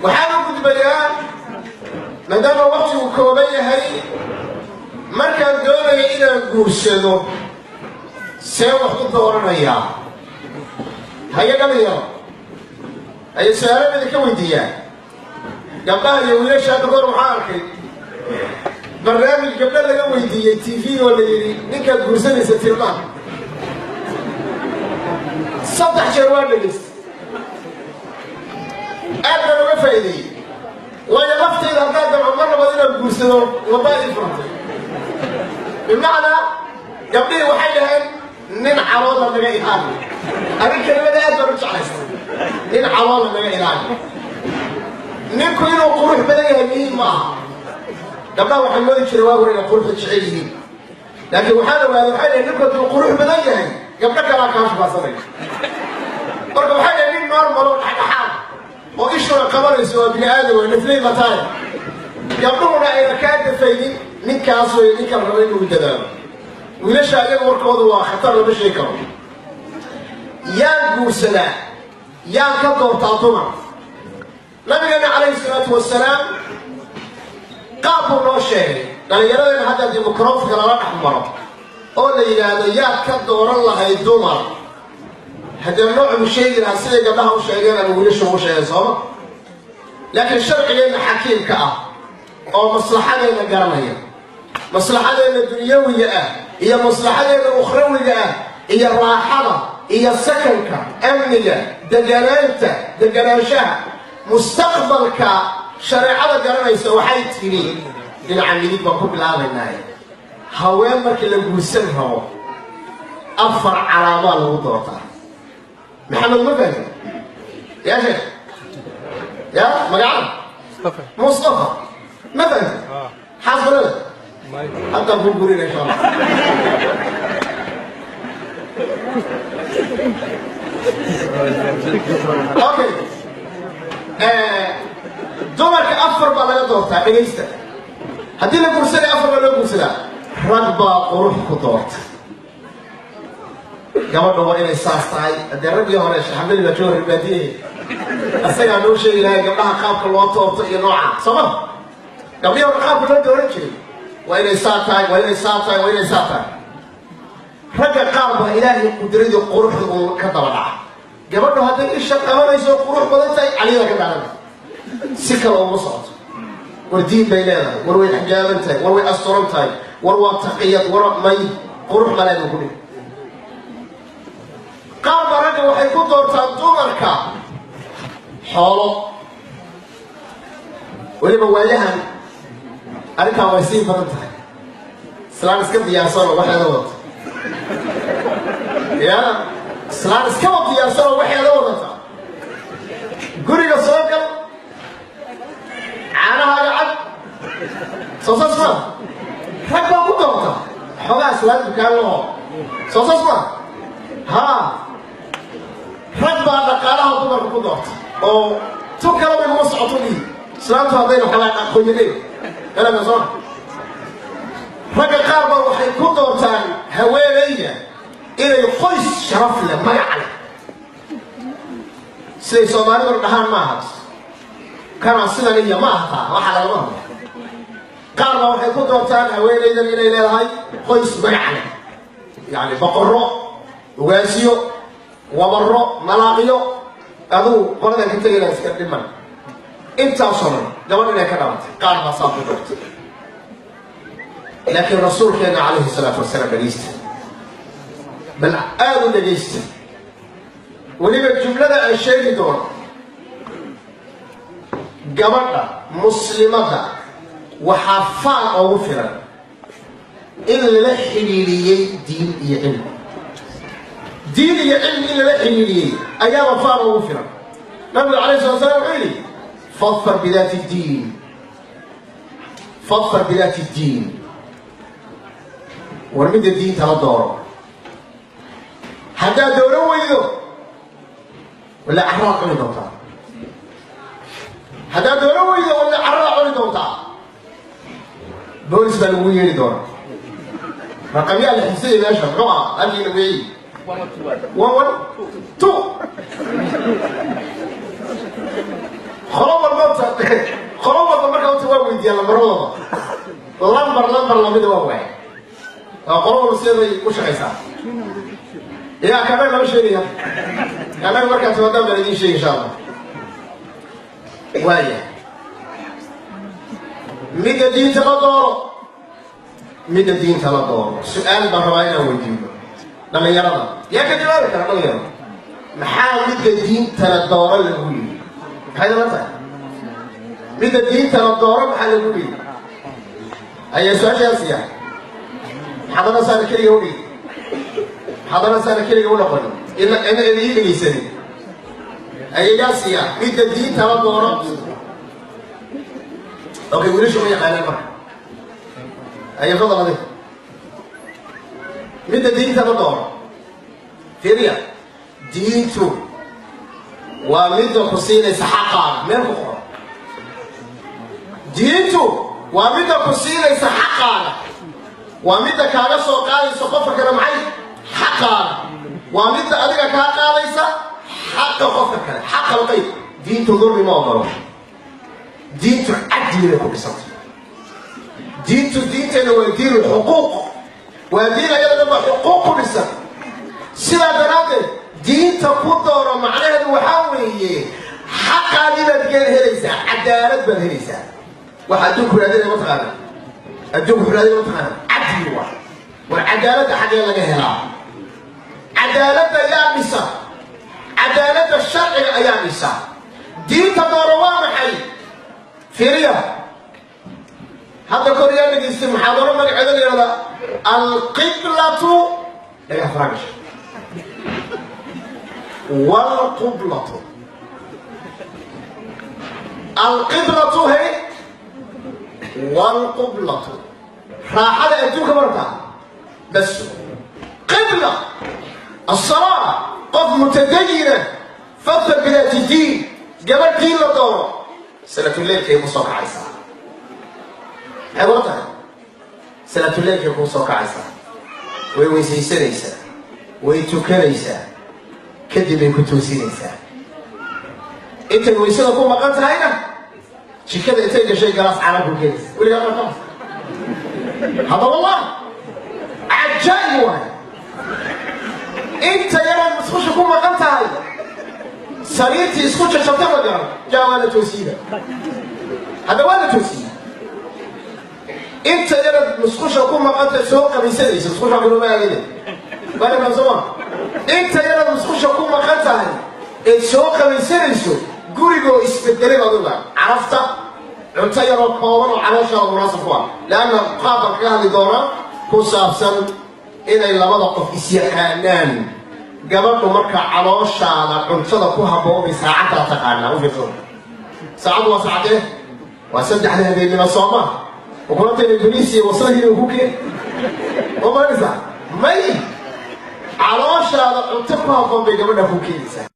Waxaan u gudbayaa, maadaama waqtigu kooban yahay, markaan doonaya inaan guursado see wax u dooranayaa? Haye dhalinyaro, haye, su-aalo idinka weydiiyaa gabdhaha iyo wiilasha. Hadda goor waxaan arkay barnaamij gabdho laga weydiiyey TV oo la yidhi, "Ninkaad guursanaysa tilmaan." 3 jeer waa dhegaysta, aad baan uga faa'iideeyey, waayo laftayda haddaan damco mar labaad inaan guursado waddaa ii furantay. Bimacnaa, gabdhihii waxay dhaheen, "Nin caloola naga ilaali." Arrin kelimada aad baan u jeclaystay, "Nin caloola naga ilaali." Ninku inuu qurux badan yahay muhiim ma aha. Gabdhaha waxay moodi jireen waag hore inay quruxda jecel yihiin, laakiin waxaan ogaaday, waxay dhahen, ninku hadduu qurux badan yahay gabdho kalaa kaa shubaasanaya. Marka waxay dhahen, nin normal oo dhexdhexaad oo ishuna qabanayso, waa bini aadam, waa nafley bataaya, gabdhuhuna ayna kaa dafaynin, ninkaas wey ninka la rabo inuu dadaalo. Wiilasha iyaga warkoodu waa khatar, lama sheegi karo. Yaan guursadaa? Yaan ka doortaa dumar? Nabigeena calayhi salaatu wasalaam qaab buu noo sheegay. Dhallinyaradeenna hadda haddii microfonka lala dhex maro oo la yidhaahdo, "Yaad ka dooran lahayd dumar?" haddee nooc buu sheegi lahaa, siday gabdhaha u sheegeen ama wiilasha u sheegeen, sooma? Laakiin sharcigeenna xakiimka ah oo maslaxadeenna garanaya, maslaxadeenna dunyawiga ah iyo maslaxadeenna ukhrawiga ah iyo raaxada iyo sakanka, amniga, deganaanta, deganaanshaha mustaqbalka, shareecada garanaysa waxay tidhi, dhinaca midig baan ku bilaabaynaaye, haween markii la guursan rabo afar calaamaa lagu doortaa. Maxamed, ma fahamtid? Yaa sheekh, ya magaca Mustafa, ma fahamtid? Xaas balada haddaan ku gurina, insha Allah. Okay, dumarka afar baa laga doortaa. Dhegaysta, haddii la guursanaya afar baa loo guursadaa. Rag baa qurux ku doorta gabadha, waa inay saas tahay. Haddee raggii hore shaxamadi baa jooga baadiye, asagaa noo sheegi lahay gabdhaha qaabka loo toorto iyo nooca, sooma? Gabdhihii hore qaabka loo dooran jiray waa inay saa tahay, waa inay saa tahay, waa inay saa tahay. Ragga qaar baa Ilaahay qudradii quruxda uu ka daba dhaca. Gabadhu hadday isha qabanayso, qurux badan tahay, caliyada ka daadanay, si kale uma socoto. War diin bay leedahay, war way xijaaban tahay, war way asturan tahay, war waa taqiyad, war may qurux male buu ku dhigi. Qaar baa ragga waxay ku doortaan dumarka xoolo. Weliba waayahan arrintaan way sii badan tahay. Islaan iska diyaarsanoo waxeeda wadata, ya islaan iskaba diyaarsanoo waxeeda wadata, guriga soo gal, caanahaaga cad, soo saas maa? Rag baa ku doorta xoogaa islaan dukaan laho, soo saas maa? Haa, rag baa dhaqaalaha dumarka ku doorta oo tu kalaba iguma socoto dhihi islaantu haddayna xoogaa aqoonyadeyn galaba soo. Ragga qaar baa waxay ku doortaan haweenayda inay qoys sharaf leh, magac leh, siday soomaaliduna dhahaan maaha kana sidan iyo ma aha taa waxaa lagama hadla. Qaar baa waxay ku doortaan haweenaydan inay leedahay qoys magac leh, yacni boqorro, ugaasiyo, wabarro, malaaqiyo, aduu qoladan ka tegayna iska dhiman, intaasoo dhan gabadh inay ka dhalatay. Qaar baa saa ku doortay. Laakiin rasuulkeena calayhi salaatu wasalaam, dhegaysta, bal aada u dhegaysta, weliba jumlada aan sheegi doono: gabadha muslimadda waxaa faan ugu filan in lala xidhiidhiyey diin iyo cilmi. Diin iyo cilmi in lala xidhiidhiyey ayaaba faan ugu filan. Nabigu calayhi salatu slam wuxuu yidhi, "Fadfar bidaati ddiin, fadfar bidaati ddiin." War midda diinta la dooro. Haddaad dooran weydo, walla carraad cuni doontaa. Haddaad dooran weydo, walla carraad cuni doontaa. Boolis baa lagu yeeri doonaa. Raqamyaa la xisayay meesha, muxuu ah halkiina weeyi? 112. Qolo walbo Qolo walba markaa uta waa weydiiyaa lambaradooda. Lambar lambar lamida waa waay. Waa qolo walba sideeday u shaqaysaa. Yaa kaanaga lama sheegaya. Kaanaga markaa timaadaan baan idiin sheegi insha Allah. Waaya, midda diinta la dooro, midda diinta la dooro. Su-aal baan rabaa inaan weydiiyo dhalinyarada. Yaa ka jawaabi kara dhalinyaro? Maxaa midda diintana dooro lagu yidhi? Maxay dala tahay? Midda diintana dooro maxaa lagu yidhi? Ayaa su-aashaasiya. Maxaadana saana keliga udhigi, maxaadana saana keliga u noqonin, ina ina ii dhegaysanin. Ayayaasiya midda diinta la dooro. Okay, wiilashu ma yaqaanaan marka. Aya, fadal adig. Midda diinta la dooro, fiiriya, diintu waa midda ku siinaysa xaqaaga. Meel ku qoro: diintu waa midda ku siinaysa xaqaaga, waa midda kaaga soo qaadaysa qofka kale. Maxay? Xaqaaga. Waa midda adiga kaa qaadaysa xaqa qofka kale, xaqa alqayb. Diintu dulmi ma ogolo. Diintu cadli bay ku dhisantay. Diintu, diinteena waa diin xuquuq, waa diin ayada dhan ba xuquuq ku dhisan. Sidaa daraaddeed diinta ku dooro macnaheedu waxaa weeye xaqaadii baad geel helaysaa, cadaalad baad helaysaa. Waxa adduunku raadinaya mataqaana? Adduunku raadinaya mataqaana? Cadli waa. War cadaaladda xaggee laga helaa? Cadaaladda yaa dhisa? Cadaaladda sharciga ayaa dhisa. Diinta dooro waa maxay? Fiiriya, hadda kor yaa dhegaystay muxaadaro magaceeda la yihahda "Alqiblatu dhagaha faraagasha waalqublatu"? Alqiblatu hey waalqublatu. Raaxada adduunka martaa bas qibla الصلاة. Qof mutadayina, fadfar bidaati diin, gabadh diin la dooro, salaatuleylkay ku soo kacaysaa. Maxay kula tahay? Salaatuleylkay kuu soo kacaysaa, way weysaysanaysaa, way tukanaysaa, kadib bay ku toosinaysaa. Intay waysada ku maqan tahayna jikada intay gashay galaas caana ku keenaysa. Weligaa marka hadda wallah cajaa'ib waay. Inta yaraad musqusha ku maqan tahay, sariirtii isku jajabtay ma garan jaa, waa la toosiida. Hadda waa la toosiye. Inta yaraad musqusha ku maqanta, soo qabaysanaysa, musqusha kulama aadine waa sooma. Inta yaraad musqusha ku maqan tahay eed soo qabaysanayso, gurigoo isbedelay baad ogaa, carafta cunto yaroo kooban oo calooshaada munaasab ku ah. Leanna qaab baan kaga hadli doonaa ku saabsan inay labada qof isyaqaanaan. Gabadhu marka calooshaada cuntada ku habboonay saacaddaa taqaanaa. U fiirsada, saacaddu waa saacadee? Waa 3da habeennimo, sooma? Ukulantayna bariis iyo waslahina ku keen ma maranaysaa? May, calooshaada cunto ku habboon bay gabadha ku keenaysaa.